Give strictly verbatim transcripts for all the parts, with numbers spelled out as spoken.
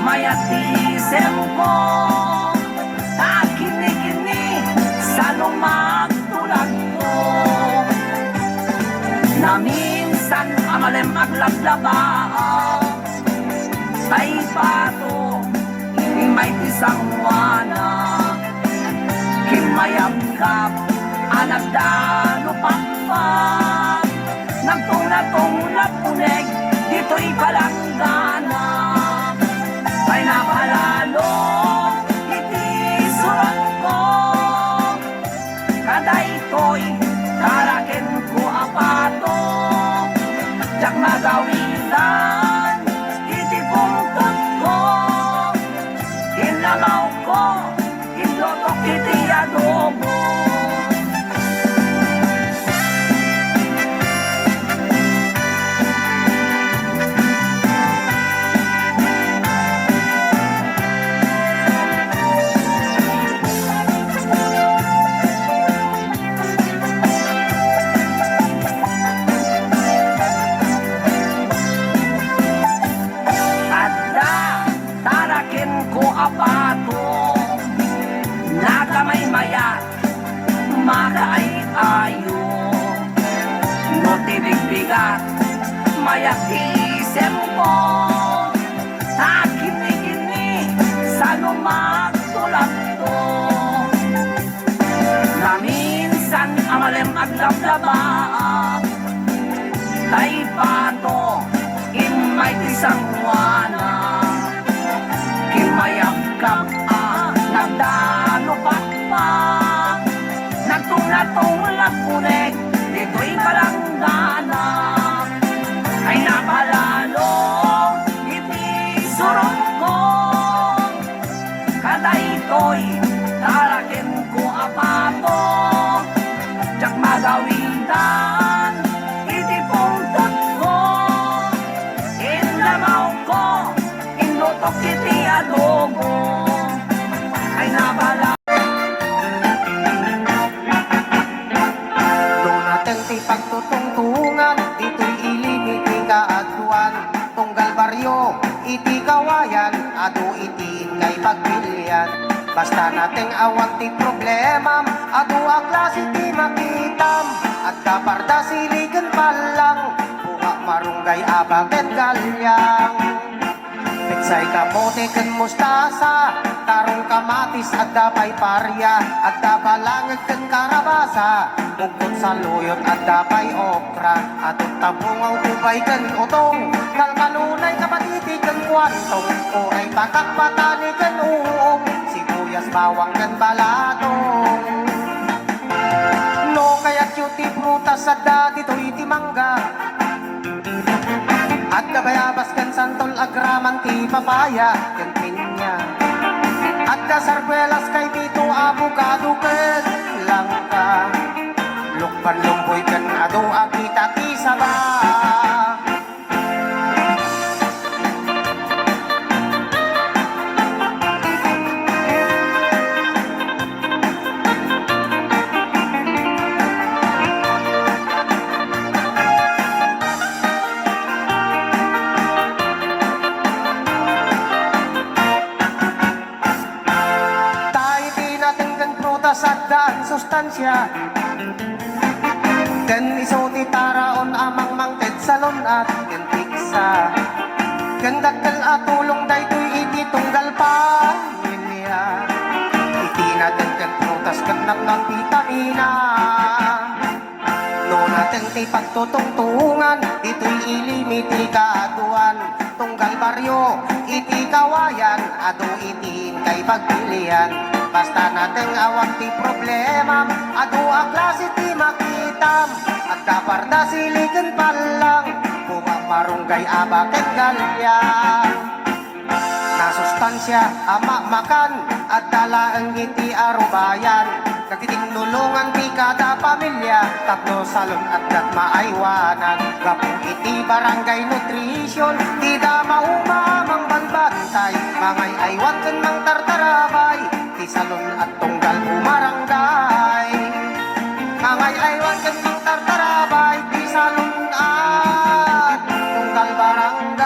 Mayat ti isemko, ta kinnikitni, sano magtulagko. Naminsan a malem aglablabaa, tay bato, immay ti sangoana. Kimmayabkab a nagdano pakpak, nagtunglatungla uneg ditoy palanggana. Ay napalalo iti surangko, kadaytoy tarakenko a bato, diak magawitan iti pungtotko. Inlamawko, inlutok iti adobo. Adda tarakenko a bato, nakamaymayat, makaay-ayo. No ti bigbigat, mayat ti isemko, ta kinnikitni, sano magtulagko. Naminsan a malem aglablabaa, tay bato, immay ti sangoana. Kimmayabkab a nagdano pakpak, nagtunglatungla uneg ditoy palanggana. Ay napalalo iti surongko. Kadaytoy tarakenko a bato, diak magawitan iti pungtotko. Inlamawko, inlutok iti adobo. Ay nabala. No nateng ti pagtutungtungan, ditoy ilim iti kaaduan, tunggal barrio iti kawayan, adu iti inkay pagpilian. Basta nateng awan ti problemam, adu a klase ti makitam, adda parda, sili ken pallang, bunga, marunggay, aba ken galyang. Petsay, kamote ken mustasa, tarong, kamatis, adda pay paria, adda balangeg ken karabasa, bukbot, saluyot, adda pay okra, atot, tabungaw, tubay ken utong, kalkalunay, kapatiti ken kuantong, uray, patak, patani ken uong, sibuyas, bawang ken balatong. No kayatyo ti prutas, adda ditoy ti mangga. Adda bayabas ken santol, agraman ti papaya ken pinya. Adda sarbuelas, kaimito, abukado ken langka. Lukban, lumboy ken adu a kita ti saba. Ta iti nateng ken prutas, addaan sustansia. Ken isu ti taraon a mangmangted, salun-at ken piksa. Ken dakkel a tulong daytoy iti tunggal pamilia. Iti nateng ken prutas ket napnoan bitamina. No nateng ti pagtutungtungan, ditoy ilim iti kaaduan, tunggal barrio iti kawayan, adu iti inkay pagpilian. Basta nateng awan ti problemam, adu a klase ti makitam, adda parda, sili ken pallang, bunga, marunggay, aba ken galyang. Nasustansia a mamakan, adda laeng iti arubayan. Nagtitinulongan ti kada pamilia, tapno salun-at ket maaywanan. Gapu iti barangay nutrition, ti dama umaman banbantay, mangay-aywan ken mangtartarabay, ti salun-at tunggal bumarangay. Mangay-aywan ken mangtartarabay, ti salun-at tunggal barangay.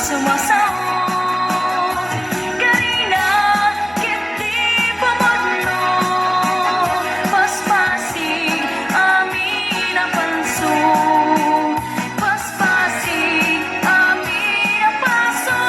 Sumasao, karina, ket di pamagno, paspasi, amin a panso, paspasi, amin a paso.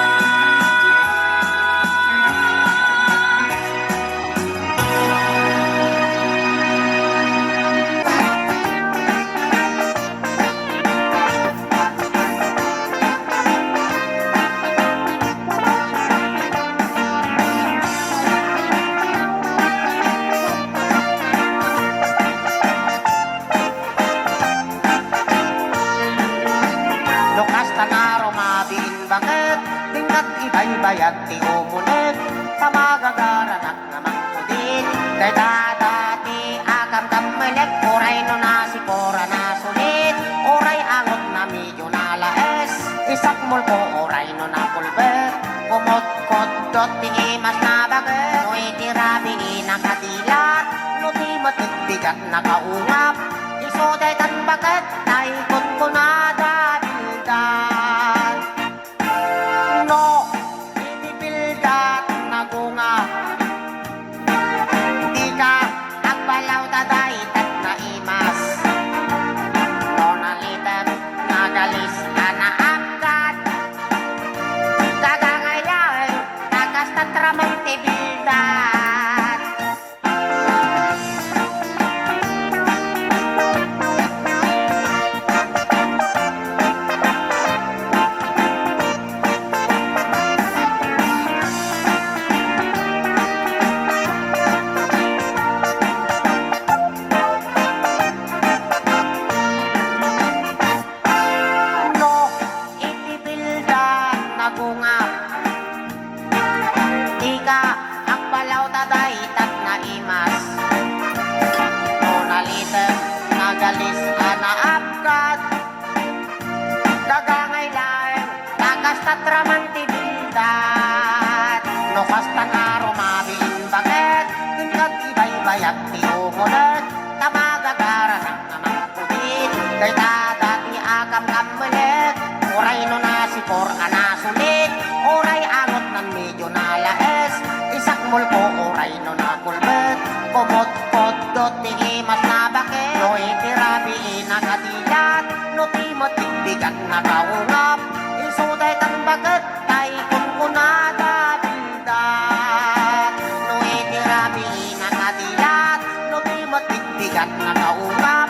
No kasta nga rumabiin baket, dingkat ibaybayag ti umunek, ta magagaranak nga mangkudit. Dayta dati a kamkammelek, uray no nasipor a nasulit, uray angot na medyo nalaes, isakmolko uray no nakulbet, kumotkoddot ti imas na baket. No iti rabii nakadilat, no di met bigat nakaungap, isu daytan baket, tay kunkunada bildat. No iti bildat nagunga, dika agbalaw ta daytat naimas. No nalitem, nagalis a naapkat, gagangay laeng, ta kasta raman ti bildat. No iti bildat nagunga, dika agbalaw ta daytat naimas. No nalitem, nagalis a naapkat, gagangay laeng, ta kasta raman ti bildat. No kasta nga rumabiin baket, dingkat ibaybayag ti umunek, ta magagaranak nga mangkudit. Dayta dati a kamkammelek, uray no nasipor a nasulit, uray angot nan medyo nalaes, isakmolko uray no nakulbet, kumotkoddot ti imas na baket. No iti rabii nakadilat, no ti met bigat nakaungap, isu daytan baket, tay kunkunada bildat. No iti rabii nakadilat, no ti met bigat nakaungap,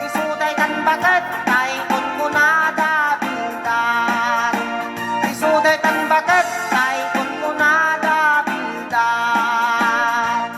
isu daytan baket, tay kunkunada bildat. Isu daytan baket, tay kunkunada bildat.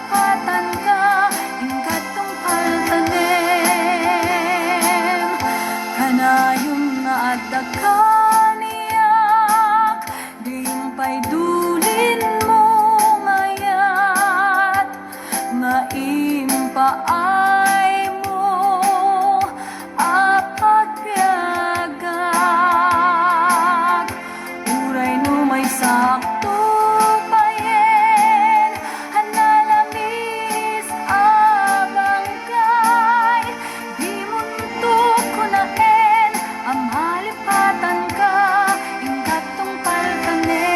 Patanka, inka tungpal tanem. Kanayon nga adda kaniak, di pay dulinmo ngayat, nga impaaymo a pagbiagak. Uray no maysakto payen a nalamis a bangkay, dimonto kunaen a malipatanka, inka tungpal tanem.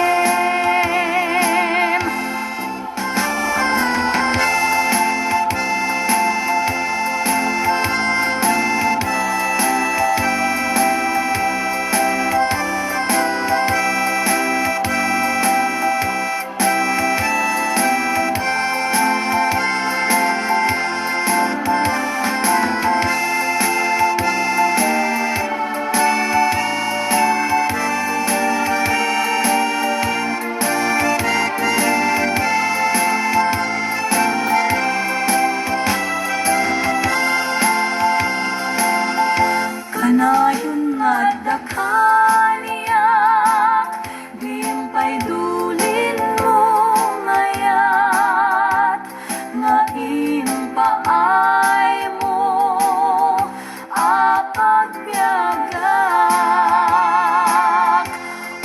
Kanayon nga adda kaniak, di pay dulinmo ngayat, nga impaaymo a pagbiagak.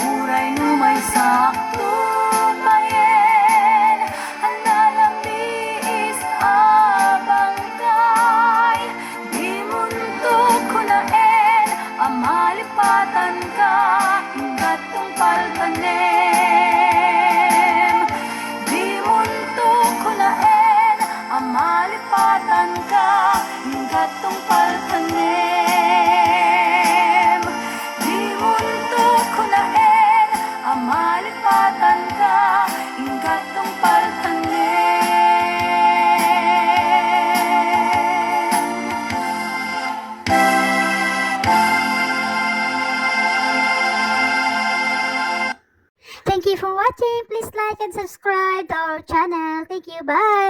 Uray no maysakto payen a nalamis a bangkay, dimonto kunaen a malipatanka, inka tungpal tanem. Dimonto kunaen a malipatanka, inka tungpal tanem. Dimonto kunaen a malipatanka, inka tungpal tanem. Thank you for watching. Please like and subscribe to our channel. Thank you. Bye.